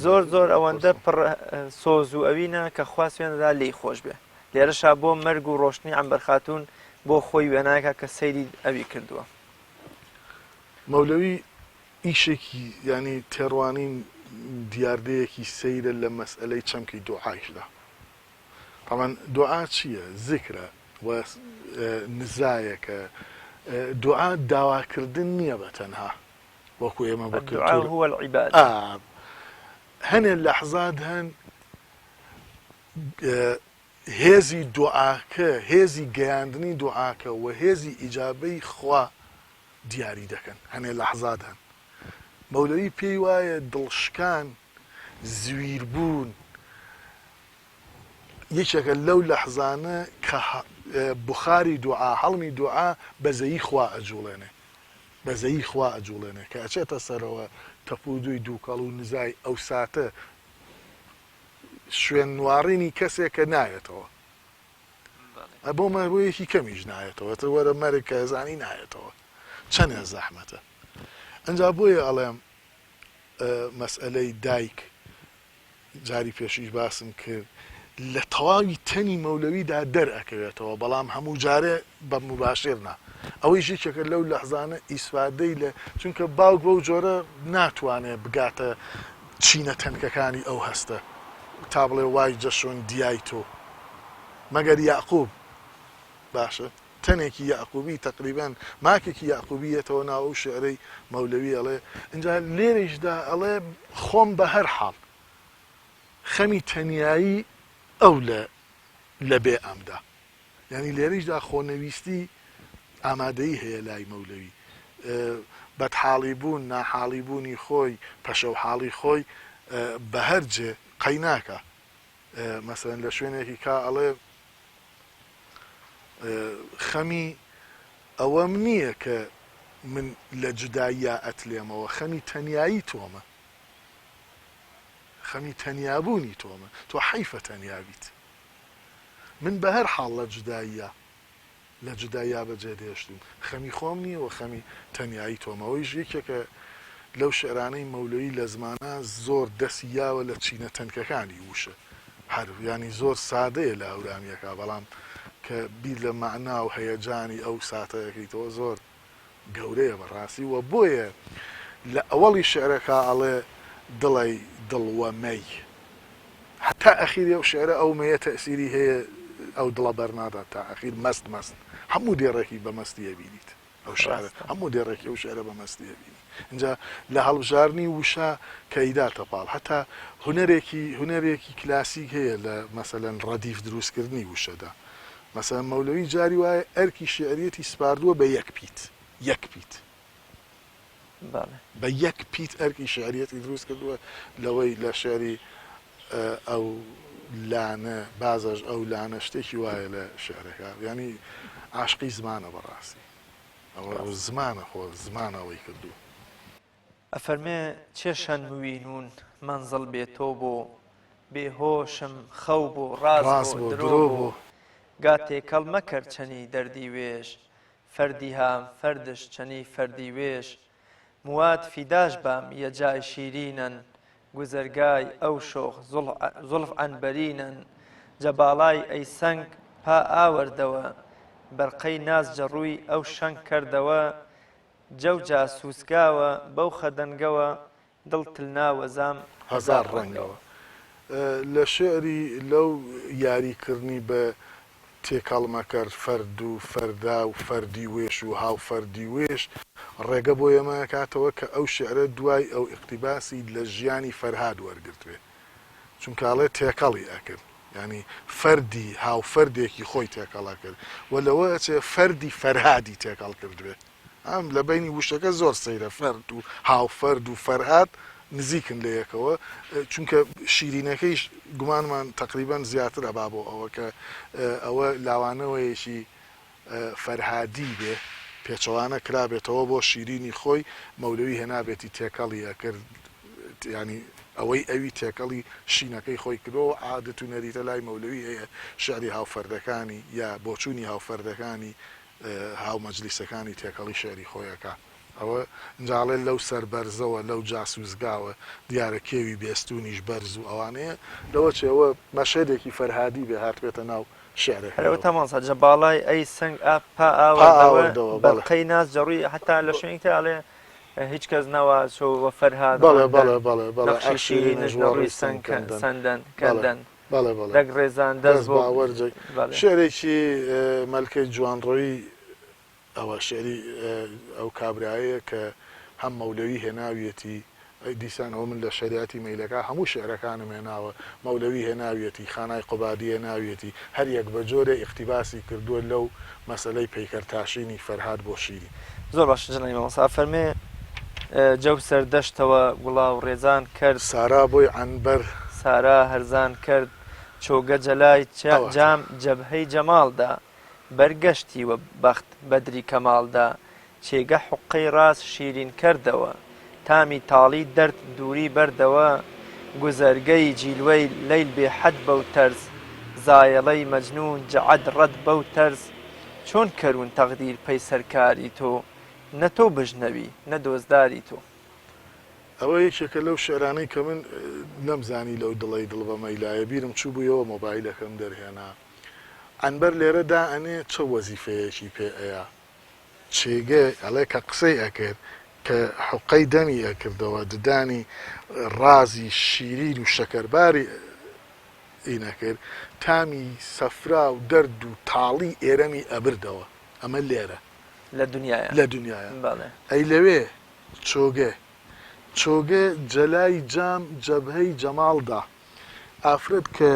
زۆر زۆر ئەوەندە پڕ سۆز و ئەوینە کە خوا سوێند ئەدا لێی خۆش بێ لێرەشا بۆ مەرگ و ڕۆشتنی عەنبەر خاتوون بۆ خۆی وێناکە کە سەیری ئەوی کردووە. مەولەوی ئیشێکی یانی تێڕوانین دیاردەیەکی سەیرە لە مەسئەلەی چەمکی دوعایشدا. تەبعەن دوعا چییە؟ زیکرە و نزایەکە. دوعا داواکردن نییە بە تەنها وەکو ئێمە بە الدعاء کلتور هو العبادە. ئا هەنێ لەحزات هەن هێزی دوعاکە، هێزی گەیاندنی دوعاکە و هێزی ئیجابەی خوا دیاری دەکەن، هەنێ لەحزات هەن مەولەوی پێی وایە دڵشکان، زویربوون یەکێکە لەو لەحزانە کە بوخاری دوعا، هەڵمی دوعا بەزەیی خوا ئەجوڵێنێ، بەزەیی خوا ئەجوڵێنێ کە ئەچێتە سەرەوە تەپودووی دووکەڵ و نزای ئەو ساتە شوێن نواڕینی کەسێکە نایەتەوە. بۆ ماوەیەکی کەمیش نایەتەوە تر وەرە مەرگ کە ئەزانی نایەتەوە چەنێ زەحمەتە ئەجا بۆیە ئەڵێم مەسئلەی دایک جاری پێشیش باسم کرد لە تەواوی تەنی مەولەویدا دەرئەکەوێتەوە بەڵام هەموو جارێ بە مباشر نا ئەوەیش یەکێکە لەو لەحزانە ئیسفادەی لە چونکە باوک بەو جۆرە ناتوانێت بگاتە چینە تەنکەکانی ئەو هەستە تا بڵێ وای جەشۆن دیای تۆ مەگەر یەعقوب باشە تەنێکی یەعقوبی تەقریبەن ماکێکی یەعقوبی یەتەوە ناو ئەو شیعرەی مەولەوی ئەڵێ ئینجا لێرەیشدا ئەڵێ خۆم بە هەر حاڵ خەمی تەنیایی ئەو لە لە بێ ئەمدا یانی لێرەیشدا خۆنەویستی ئامادەیی هەیە لای مەولەوی بەدحاڵی بوون ناحاڵی بوونی خۆی پەشەوحاڵی خۆی بە هەر جێ قەیناکە مەسەلەن لە شوێنێکی کا ئەڵێ خەمی ئەوەم نییە کە من لە جوداییا ئەتلێمەوە خەمی تەنیایی تۆمە خەمی تەنیابوونی تۆمە تۆ حەیفە تەنیا بیت من بە هەر حاڵ لە جوداییا لە جوداییا بەجێ دێشتووم. خەمی خۆم نییە و خەمی تەنیایی تۆم. ئەوەیش یەکێکە لەو شیعرانەی مەولەوی لە زمانا زۆر دەسی یاوە لە چینە تەنکەکانی وشە. هەر یانی زۆر سادەیە لە هەورامییەکە بەڵام کە بیر لە مەعنا و هەیەجانی ئەو ساتە ئەکەیتەوە زۆر گەورەیە بەڕاستی و بۆیە لە ئەوەڵی شعرەکە ئەڵێ دڵەی دڵ وە مەی هەتا ئەخیری ئەو شعرە ئەو مەیە تەئسیری هەیە ئەو دڵە بەرنادات تا ئەخیر مەست مەست هەموو دێڕێکی بە مەستی ئەبینیت ئەو شعرە هەموو دێڕێکی ئەو شعرە بە مەستی ئەبینی ئینجا لە هەڵبژاردنی وشە کە ئەیداتە پاڵ هەتا هونەرێکی هونەرێکی کلاسیک هەیە لە مەسەلەن ڕەدیف دروستکردنی وشەدا مەسەلەن مەولەوی جاری وایە ئەرکی شیعریەتی سپاردووە بە یەک پیت، یەک پیت. بەڵێ. بە یەک پیت ئەرکی شیعریەتی دروست کردووە لەوەی لە شیعری ئەو لانە بازەش ئەو لانە شتێکی وایە لە شیعرەکە یانی عاشقی زمانە بەڕاستی ئەوە زمانە خۆ زمان ئەوەی کردووە. ئەفەرمێ چێ شەن موینوون مەنزڵ بێ تۆ بۆ بێ هۆشم خەو بۆ ڕاز بۆ درۆ بۆ گا تێکەڵ مەکەر چەنی دەردی وێش فەردی هام فەردش چەنی فەردی وێش موات فیداش بام یە جای شیرینەن گوزەرگای ئەو شۆخ زوڵف عەنبەرینەن جە باڵای ئەی سەنگ پا ئاوەردەوە بەرقەی ناز جە ڕووی ئەو شەنگ کەردەوە جەو جا سوسگاوە بەو خەدەنگەوە دڵ تلناوە زام هەزار ڕەنگەوە. لە شیعری لەو یاری کردنی بە تێکەڵ مەکەر فەرد و فەردا و فەردی وێش و هاوفەردی وێش ڕێگە بۆ ئێمە ئەکاتەوە کە ئەو شیعرە دوای ئەو ئیقتیباسی لە ژیانی فەرهاد وەرگرتبێ چونکە ئەڵێ تێکەڵی ئەکرد یانی فەردی هاوفەردێکی خۆی تێکەڵ ئەکرد و لەوە ئەچێ فەردی فەرهادی تێکەڵ کردبێ. ئەم لە بەینی وشەکە زۆر سەیرە فەرد و هاوفەرد و فەرهاد. نزیکن لە یەکەوە چونکە شیرینەکەیش گومانمان تەقریبەن زیاتر ئەبا بۆ ئەوە کە ئەوە لاوانەوەیەکی فەرهادی بێ پێچەوانە کرابێتەوە بۆ شیرینی خۆی مەولەوی هێنابێتی تێکەڵی ئەکرد یانی ئەوەی ئەوی تێکەڵی شینەکەی خۆی کردووە و عادەت و نەریتە لای مەولەوی هەیە شیعری هاوفەردەکانی یا بۆچوونی هاوفەردەکانی هاومەجلیسەکانی تێکەڵی شیعری خۆی ئەکا. ئەوە ئینجا ئەڵێ لەو سەر بەرزەوە لەو جاسووسگاوە دیارە کێوی بێستوونیش بەرز و ئەوانەیە لەوە چێ ئەوە مەشهەدێکی فەرهادی بێ هاتبێتە ناو هەر ئەوە شیعرەکەیەوە. تامۆستا جە باڵای ئەی سەنگ ئا پا پا ئاوەردەوە ئاوەردەوە بەڵێ. بەرقەی ناز جە ڕووی حەتا لە شوێنێک تر ئەڵێ هیچ کەس نەوا چۆ وە فەرهاد بەڵێ ڕەندەن بەڵێ بەڵێ بەڵێ نەقشی ئەخ شیرینش شیرینش نە وە ڕووی ڕووی سەنگ سەنگ کەندەن سەندەن بەڵێ کەندەن بەڵێ بەڵێ دەگ ڕێزان دەس دەس بۆ باوەرجە بەڵێ. شیعرێکی مەلکەی جوانڕۆیی ئەوە شیعری ئەو کابرایەیە کە هەم مەولەوی هێناویەتی، دیسان ئەوە من لە شەریعەتی مەیلەکە هەموو شیعرەکانم هێناوە، مەولەوی هێناویەتی، خانای قوبادی هێناویەتی، هەر یەک بە جۆرێ ئیقتیباسی کردووە لەو مەسەلەی پەیکەرتاشینی فەرهاد بۆ شیرین. زۆر باشە جەنابی مامۆستا ئەفەرمێ، جەو سەر دەشتەوە گوڵاو ڕێزان کەرد. سارا بۆی عەنبەر. سارا هەرزان کەرد، چۆگە جەلای ئەوەتە. جام جەبهەی جەماڵ دا. بەر گەشتی وە بەخت بەدری کەماڵ دا چێگە حوققەی ڕاز شیرین کەردەوە تامی تاڵی دەرد دووری بەردەوە گوزەرگەی جیلوەی لەیل بێ حەد بەو تەرز زایەڵەی مەجنوون جەعد ڕەد بەو تەرز چۆن کەروون تەقدیر پەی سەرکاری تۆ نە تۆ بژنەوی نە دۆزداری تۆ. ئەوە یەکێکە لەو شعرانەی کە من نەمزانی لەو دڵەی دڵ بە مەیلایە بیرم چووبوویەوە مۆبایلەکەم دەرهێنا عەنبەر لێرە دائەنێ چ وەزیفەیەکی پێ ئەیا؟ چێگە ئەڵێ کە قسەی ئەکرد، کە حوقەی دەمی ئەکردەوە، ددانی ڕازی شیرین و شەکەرباری ی نەکرد، تامی سەفرا و دەرد و تاڵی ئێرەمی ئەبردەوە. ئەمە لێرە. لە دنیایا. لە دنیایا. بەڵێ. ئەی لەوێ چۆگە. چۆگە جەلای جام جەبهەی جەماڵ دا. ئافرەت کە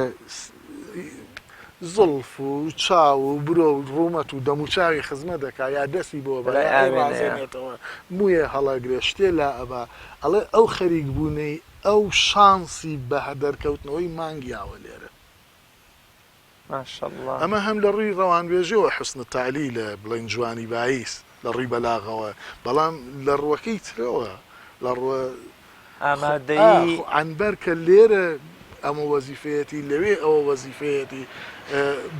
زوڵف و چاو و برۆ و ڕوومەت و دەموچاوی خزمەت دەکا یا دەستی بۆ بە لای یا ئاوێنەیە. ئەیڕازێنێتەوە موویێ هەڵەگرێ شتێ لا ئەبا ئەڵێ ئەو خەریک بوونەی ئەو شانسی بە دەرکەوتنەوەی مانگ یاوە لێرە. ماشاءاللە. ئەمە هەم لە ڕووی ڕەوانبێژیەوە حسن التعلیلە بڵێین جوانی باییس لە ڕووی بەلاغەوە بەڵام لە ڕووەکەی ترەوە لە ڕووە خۆ ئا ئامادەیی. خۆ عەنبەر کە لێرە ئەمە وەزیفەیەتی لەوێ ئەوە وەزیفەیەتی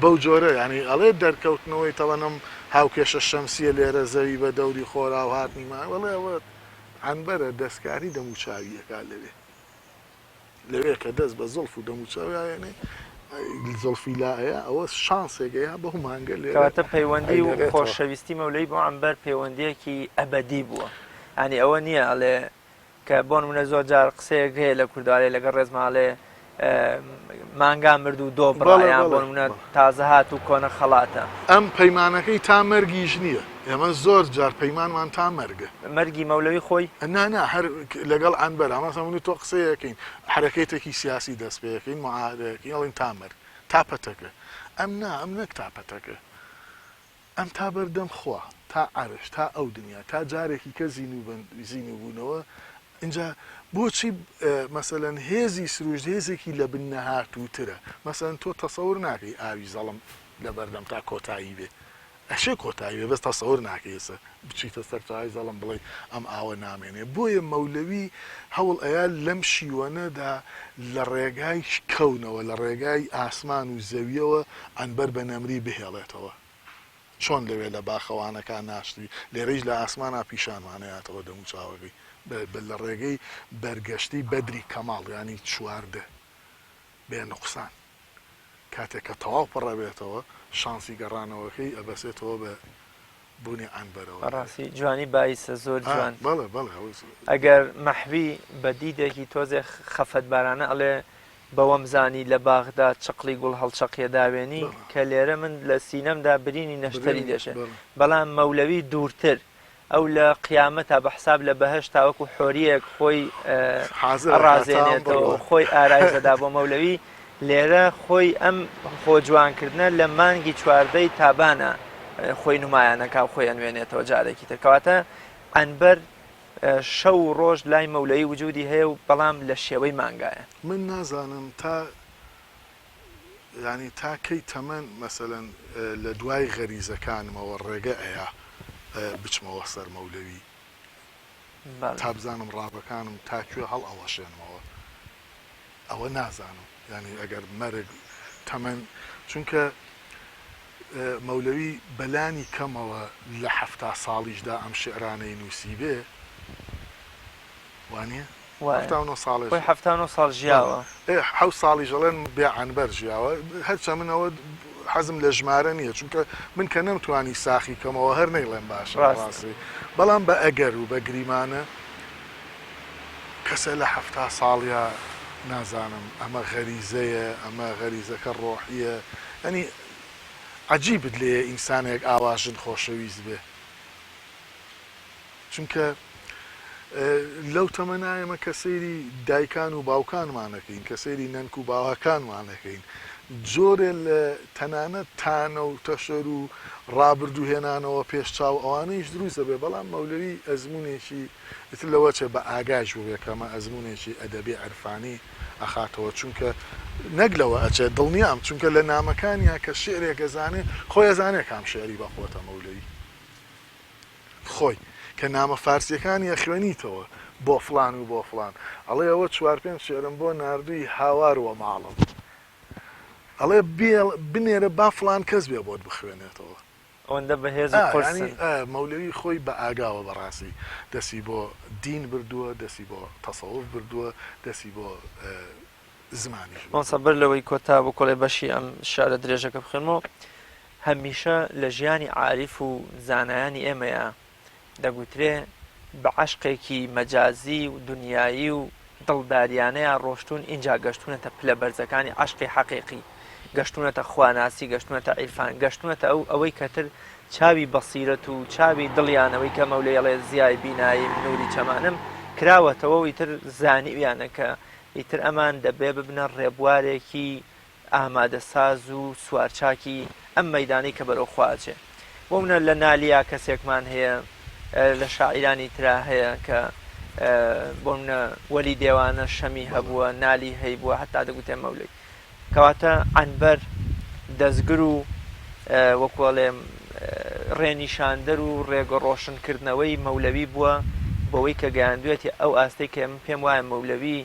بەو جۆرە یانی ئەڵێ دەرکەوتنەوەی تەبەن ئەم هاوکێشە شەمسیە لێرە زەوی بە دەوری خۆرا و هاتنی مانگ ئەڵێ ئەوە عەنبەرە دەستکاری دەموچاوی ئەکا لەوێ. لەوێ کە دەست بە زوڵف و دەموچاوی ئەیەنێ زوڵفی لا ئەیا ئەوە شانسێک ئەیا بەو مانگە لێرە کەواتە پەیوەندی و ئەینێرێتەوە. خۆشەویستی مەولەوی بۆ عەنبەر پەیوەندییەکی ئەبەدی بووە یانی ئەوە نییە ئەڵێ کە بۆ نمونە زۆر جار قسەیەک هەیە لە کوردەوە ئەڵێ لەگەڵ ڕێزما ئەڵێ مانگا مرد و دۆ بڕا بەڵێ یان بۆ بەڵێ نمونە بەڵێ. تازە هات و کۆنە خەڵاتە. ئەم پەیمانەکەی تا مەرگیش نییە ئێمە زۆر جار پەیمانمان تا مەرگە. مەرگی مەولەوی خۆی؟ نا نا هەر لەگەڵ عەنبەرا مەسەلەن من و تۆ قسەیەکەین حەرەکەیتێکی سیاسی دەست پێ ئەکەین معاهدەیەکەین ئەڵێین تا مەرگ تا پەتەکە ئەم نا ئەم نەک تا پەتەکە ئەم تا بەردەم خوا تا عەرش تا ئەو دنیا تا جارێکی کە زینوو بوونەوە ئینجا بۆچی مەسەلەن هێزی سروشت هێزێکی لە بن نەهاتووترە مەسەلەن تۆ تەسەور ناکەی ئاوی زەڵم لە بەردەم تا کۆتایی بێ ئەشێ کۆتایی بێ بەس تەسەور ناکەی ئێستا بچیتە سەر چاوی زەڵم بڵێی ئەم ئاوە نامێنێ بۆیە مەولەوی هەوڵ ئەیا لەم شیوەنەدا لە ڕێگای کەونەوە لە ڕێگای ئاسمان و زەویەوە عەنبەر بە نەمری بهێڵێتەوە چۆن لەوێ لە باخەوانەکان ناشتوی لێرەیش لە ئاسمانا پیشانمان ئەیاتەوە دەموچاوەکەی بە لە ڕێگەی بەرگەشتی بەدری کەماڵ یانی 14 بێ نوقسان. کاتێک کە تەواو پڕ ئەبێتەوە شانسی گەڕانەوەکەی ئەبەسێتەوە بە بوونی عەنبەرەوە لەوێ. بەڕاستی جوانی بایسە زۆر ئا جوان. بەڵێ بەڵێ ئەوە ئەگەر مەحوی بە دیدێکی تۆزێ خەفەتبارانە ئەڵێ بەوەم زانی لە باخدا چقڵی گوڵ هەڵچەقیە داوێنی بەڵێ. کە لێرە من لە سینەمدا برینی نەشتەری برینی دێشێ بەڵێ. بەڵام مەولەوی دوورتر ئەو لە قیامەتا بە حساب لە بەهەشتا وەکو حۆریەک خۆی حازر ئەکا تا ئەم ئەڕازێنێتەوە بڕوا. و خۆی ئارایش دەدا بۆ مەولەوی لێرە خۆی ئەم خۆ جوانکردنە لە مانگی چواردەی تابانە خۆی نمایانەکا و خۆی ئەنوێنێتەوە جارێکی تر کەواتە عەنبەر. شەو و ڕۆژ لای مەولەوی وجودی هەیە و بەڵام لە شێوەی مانگایە. من نازانم تا یانی تا کەی تەمەن مەسەلەن لە دوای غەریزەکانمەوە ڕێگە ئەیا بچمەوە سەر مەولەوی تا بزانم ڕاڤەکانم تا کوێ هەڵئەوەشێنمەوە ئەوە نازانم یانی ئەگەر مەرگ تەمەن چونکە مەولەوی بەلانی کەمەوە لە 70 ساڵیشدا ئەم شعرانەی نووسیبێ وانیە؟ وایە 79 ساڵێ خۆی 79 ساڵ ژیاوە. ئێ حەوت ساڵیش ئەڵێن بێ عەنبەر ژیاوە هەرچە من ئەوە حەزم لە ژمارە نییە چونکە من کە نەمتوانی ساخی کەمەوە هەر نەیڵێم باشە ڕاستە. بەڕاستی بەڵام بە ئەگەر و بە گریمانە کەسە لە 70 ساڵیا نازانم ئەمە غەریزەیە ئەمە غەریزەکە ڕۆحیە یانی عەجیبت لێیە ئینسانێک ئاوا ژن خۆشەویست بێ چونکە لەو تەمەنە ئێمە کە سەیری دایکان و باوکانمان ئەکەین، کە سەیری نەنک و باواکانمان ئەکەین، جۆرێ لە تەنانەت تانە و تەشەر و ڕابردوو هێنانەوە پێش چاو ئەوانەیش دروست ئەبێ، بەڵام مەولەوی ئەزموونێکی ئیتر لەوە چێ بە ئاگایش بووبێ کە ئەمە ئەزموونێکی ئەدەبی عیرفانی ئەخاتەوە، چونکە نەک لەوە ئەچێ دڵنیام، چونکە لە نامەکانیا کە شیعرێک ئەزانێ خۆی ئەزانێ کام شیعری بەقوەتە مەولەوی. خۆی کە نامە فارسیەکانی ئەخوێنیتەوە بۆ فڵان و بۆ فڵان ئەڵێ ئەوە چوار پێنج شعرم بۆ ناردووی هاوار وە ماڵم ئەڵێ بێڵ بنێرە با فڵان کەس بێ بۆت بخوێنێتەوە. ئەوەندە بەهێز و ئا قورسن. یانی ئا مەولەوی خۆی بە ئاگاوە بەڕاستی دەستی بۆ دین بردووە دەستی بۆ تەسەوف بردووە دەستی بۆ زمانیش مامۆستا بردووە. بەر لەوەی کۆتا بکۆڵێ بەشی ئەم شعرە درێژەکە بخوێنمەوە هەمیشە لە ژیانی عاریف و زانایانی ئێمەیا دەگوترێ بە عەشقێکی مەجازی و دونیایی و دڵداریانەیا ڕۆشتوون ئینجا گەشتوونەتە پلە بەرزەکانی عەشقی حەقیقی گەشتوونەتە خواناسی گەشتوونەتە عیرفان گەشتوونەتە ئەو ئەوەی کەتر چاوی بەسیرەت و چاوی دڵیان ئەوەی کە مەولەی ئەڵێ زیای بیناییم نوری چەمانم کراوەتەوە و ئیتر زانیویانە کە ئیتر ئەمان دەبێ ببنە ڕێبوارێکی ئامادەساز و سوارچاکی ئەم مەیدانەی کە بەرەو خوا ئەچێ. بۆ منە لە نالیا کەسێکمان هەیە، لە شاعیرانی ترا هەیە کە بۆ منە وەلی دێوانە شەمی هەبووە، نالی هەیبووە، هەتا دەگوتێ مەولەوی. کەواتە عەنبەر دەستگر و وەکو ئەڵێم ڕێنیشاندەر و ڕێگە ڕۆشنکردنەوەی مەولەوی بووە بەوەی کە گەیاندوێتی ئەو ئاستەی کە من پێم وایە مەولەوی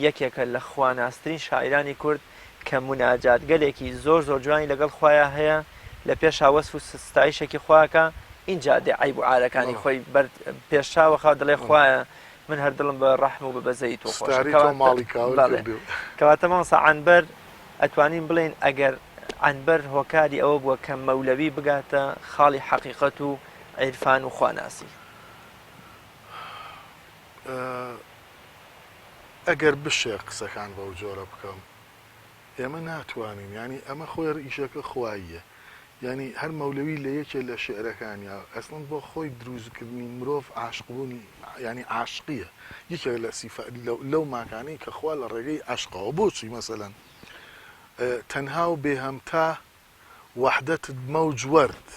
یەکێکە لە خواناسترین شاعیرانی کورد کە موناجاتگەلێکی زۆر زۆر جوانی لەگەڵ خوایا هەیە لە پێشا وەسف و ستایشێکی خواکە ئینجا دێ عەیب و عارەکانی خۆی بەر پێش چاوە خا دڵێ خوایە من هەر دڵم بە ڕەحم و بە بەزەیی تۆ خۆشە ستاری تۆ کەواتە ماڵی کاول بەڵێ کردووە. کەواتە مامۆستا عەنبەر ئەتوانین بڵێین ئەگەر عەنبەر هۆکاری ئەوە بووە کە مەولەوی بگاتە خاڵی حەقیقەت و عیرفان و خواناسی. ئەگەر بشێ قسەکان بەو جۆرە بکەم ئێمە ناتوانین یانی ئەمە خۆی ئیشەکە خواییە یانی هەر مەولەوی لە یەکێ لە شیعرەکانیا ئەسڵەن بۆ خۆی دروستکردنی مرۆڤ عاشقبوونی یانی عاشقیە یەکێک لە سیفە لەو ماکانەی کە خوا لە ڕێگەی عەشقەوە بۆچی مەسەلەن تەنها و بێهەمتا وەحدەتت مەوج وەرد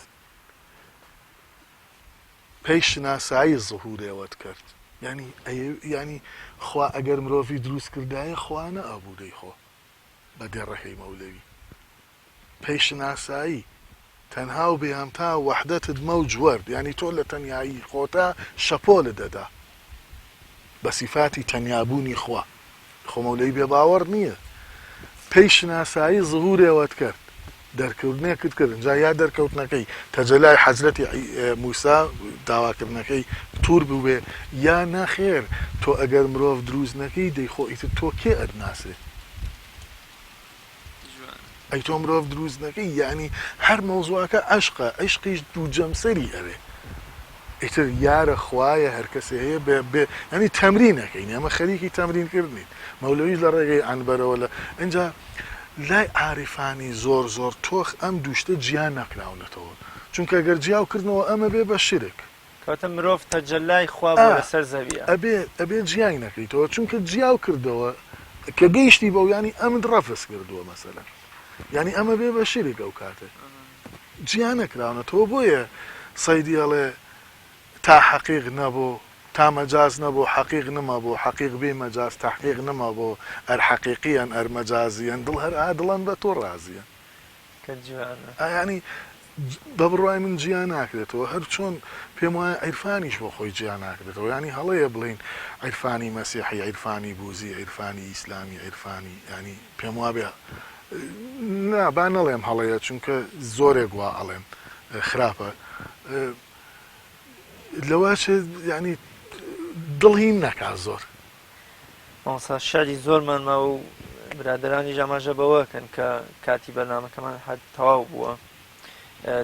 پەی شناسایی زهورێوەت کرد یانی یانی خوا ئەگەر مرۆڤی دروست کردایە خوا نەئەبوو دەی خۆ بە دێڕەکەی مەولەوی پەی شناسایی تەنها و بێهەمتا وەحدەتت مەوج وەرد یانی تۆ لە تەنیایی خۆتا شەپۆلت دەدا بە سیفاتی تەنیابوونی خوا خۆ مەولەوی بێ باوەڕ نییە پێی شناسایی زهورێوەت کرد دەرکردنێکت کرد جا یا دەرکەوتنەکەی تەجەلای حەزرەتی موسا داواکردنەکەی تور بووبێ یا نەخێر تۆ ئەگەر مرۆڤ دروست نەکەی دەی خۆ ئیتر تۆ کێ ئەتناسێ ئەی تۆ مرۆڤ دروست نەکەی یانی هەر مەوزوعەکە عەشقە عیشقیش دوو جەمسەری ئەوێ ئیتر یارە خوایە هەر کەسێ هەیە بێ بێ یانی تەمرین ئەکەین ئێمە خەریکی تەمرین کردنین مەولەویش لە ڕێگەی عەنبەرەوە لە ئینجا لای عارفانی زۆر زۆر تۆخ ئەم دوو شتە جیا نەکراونەتەوە چونکە گەر جیاو کردنەوە ئەمە بێ بە شرک. کەواتە مرۆڤ تەجەلای خوا بووە ئا لەسەر زەویە. ئەبێ ئەبێ جیای نەکەیتەوە چونکە جیاو کردەوە کە گەیشتی بەو یانی ئەمت ڕەفز کردووە مەسەلەن یانی ئەمە بێ بە شرک ئەو کاتە جیا نەکراونەتەوە بۆیە سەیدی ئەڵێ تا حەقیق نەبۆ. تا مەجاز نەبۆ حەقیق نمەبۆ حەقیق بی مەجاز تەحقیق نمەبۆ ئەر حەقیقیەن ئەر مەجازیەن دڵ هەر ئا دڵەن بە تۆ ڕازیەن. کە جوانە. یانی بە بڕوای من جیا ناکرێتەوە هەر چۆن پێم وایە عیرفانیش بۆ خۆی جیا ناکرێتەوە یانی هەڵەیە بڵێین عیرفانی مەسیحی عیرفانی بوزی عیرفانی ئیسلامی عیرفانی یانی پێم وابێ نا با نەڵێم هەڵەیە چونکە زۆرێک وا ئەڵێن خراپە لەوە یانی دڵ هین نەکا زۆر. مامۆستا شعری زۆرمان ماوە و برادەرانیش ئاماژە بەوە کەن کە کاتی بەرنامەکەمان هەر تەواو بووە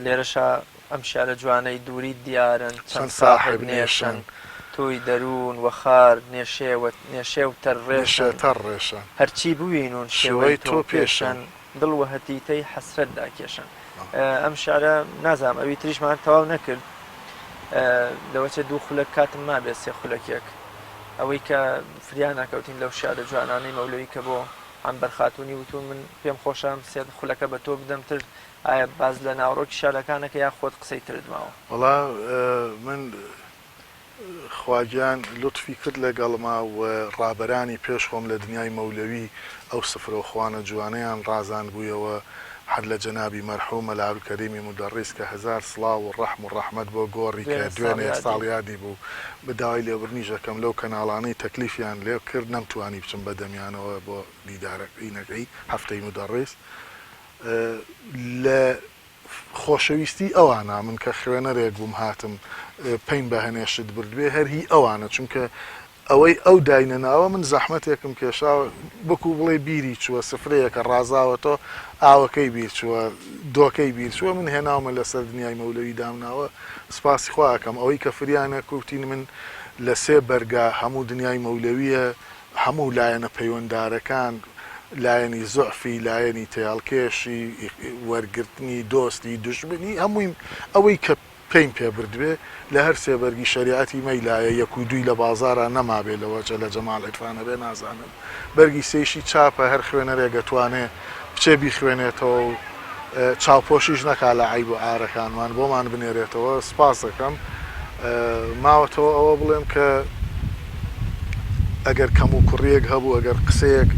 لێرەشا ئەم شعرە جوانەی دووری دیارن چەند ساحب نێشن تۆی دەروون وەخار نێشێوە نێشێ و تەر ڕێشە تەڕ ڕێشە هەرچی بوینون شێوەی تۆ پێشن دڵ وە هەتیتەی حەسرەت داکێشن ئەم شعرە نازانم ئەوی تریشمان تەواو نەکرد لەوەچێ دوو خولەک کاتم مابێت سێ خولەکێک ئەوەی کە فریا نەکەوتین لەو شعرە جوانانەی مەولەوی کە بۆ عەنبەر خاتوونی وتوون من پێم خۆشە ئەم سێ خولەکە بە تۆ بدەم تر ئایا باس لە ناوەڕۆکی شعرەکانەکە یا خۆت قسەی ترت ماوە؟ وەڵا من خوا گیان لوتفی کرد لەگەڵما و ڕابەرانی پێش خۆم لە دنیای مەولەوی ئەو سفرە و خوانە جوانەیان ڕازاندبوویەوە هەر لە جەنابی مەرحوم مەلا عەبدولکەریمی مودەڕیس کە هەزار سڵاو و ڕەحم و ڕەحمەت بۆ گۆڕی کە دوێنێ دوێنێ ساڵیادی. ساڵیادی بوو داوای لێبوردنیش ئەکەم لەو کەناڵانەی تەکلیفیان لێ کرد نەمتوانی بچم بە دەمیانەوە بۆ دیدارەکەی هەفتەی مودەڕیس لە خۆشەویستی ئەوانە من کە خوێنەرێک بووم هاتم پەیم بە هەنێ شت بردبێ هەر هی ئەوانە چونکە ئەوەی ئەو داینەناوە من زەحمەتێکم کێشاوە وەکو بڵێی بیری چووە سفرەیەکە ڕازاوەتەوە ئاوەکەی بیر چووە دۆکەی بیر چووە من هێناومە لەسەر دنیای مەولەوی دامناوە سپاسی خوا ئەکەم ئەوەی کە فریا نەکوتین من لە سێ بەرگا هەموو دنیای مەولەویە هەموو لایەنە پەیوەندارەکان لایەنی زوعفی لایەنی تێهەڵکێشی وەرگرتنی دۆستی دوژمنی هەمووی ئەوەی کە پەیم پێ بردبێ لە هەر سێ بەرگی شەریعەتی مەیلایە یەک و دووی لە بازاڕا نەمابێ لەوەجە لە جەماڵ عیرفان هەبێ نازانم بەرگی سێیشی چاپە هەر خوێنەرێک ئەتوانێ بچێ بیخوێنێتەوە و چاوپۆشیش نەکا لە عەیب و عارەکانمان بۆمان بنێرێتەوە سپاس دەکەم ماوەتەوە ئەوە بڵێم کە ئەگەر کەموکوڕییەک هەبوو، ئەگەر قسەیەک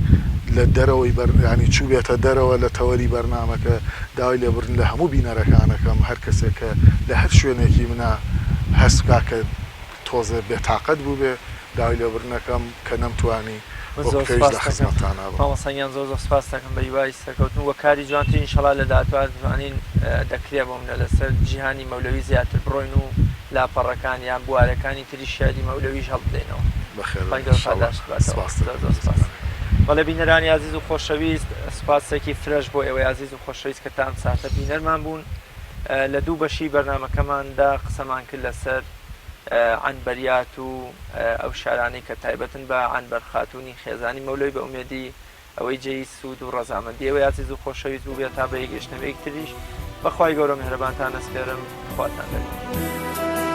لە دەرەوەی بەر یانی چووبێتە دەرەوە لە تەوەری بەرنامەکە، داوای لێبوردن لە هەموو بینەرەکان ئەکەم، هەر کەسێک کە لە هەر شوێنێکی منا هەست بکا کە تۆزێ بێتاقەت بووبێ، داوای لێبوردن ئەکەم کە نەمتوانی من وەکو زۆر پێویست لە سوپاست دەکەم خزمەتتانا بم. مامۆستا گیان زۆر زۆر سوپاست دەکەم بە هیوای سەرکەوتن و کاری جوانتر ئینشەڵا لە داهاتووا دەتوانین دەکرێ بۆ منە لەسەر جیهانی مەولەوی زیاتر بڕۆین و لاپەڕەکان یان بوارەکانی تری شیعری مەولەویش هەڵبدەینەوە. بەخێر خوای بێن گەورە ان شاءاللە پاداشت باتەوە. سپاست زۆر دەکەم زۆر دەست سپاس. خۆش. بەڵێ بینەرانی ئازیز و خۆشەویست سوپاسێکی فرەش بۆ ئێوەی ئازیز و خۆشەویست کە تا ئەم ساتە بینەرمان بوون. لە دوو بەشی بەرنامەکەماندا قسەمان کرد لەسەر عەنبەریات و ئەو شعرانەی کە تایبەتن بە عەنبەر خاتوونی خێزانی مەولەوی بە ئومێدی ئەوەی جێی سوود و ڕەزامەندی ئێوەی ئازیز و خۆشەویست بووبێت تا بە یەکگەیشتنەوەیەکی تریش بە خوای گەورە میهرەبانتان ئەسپێرم خواتان لەگەڵ.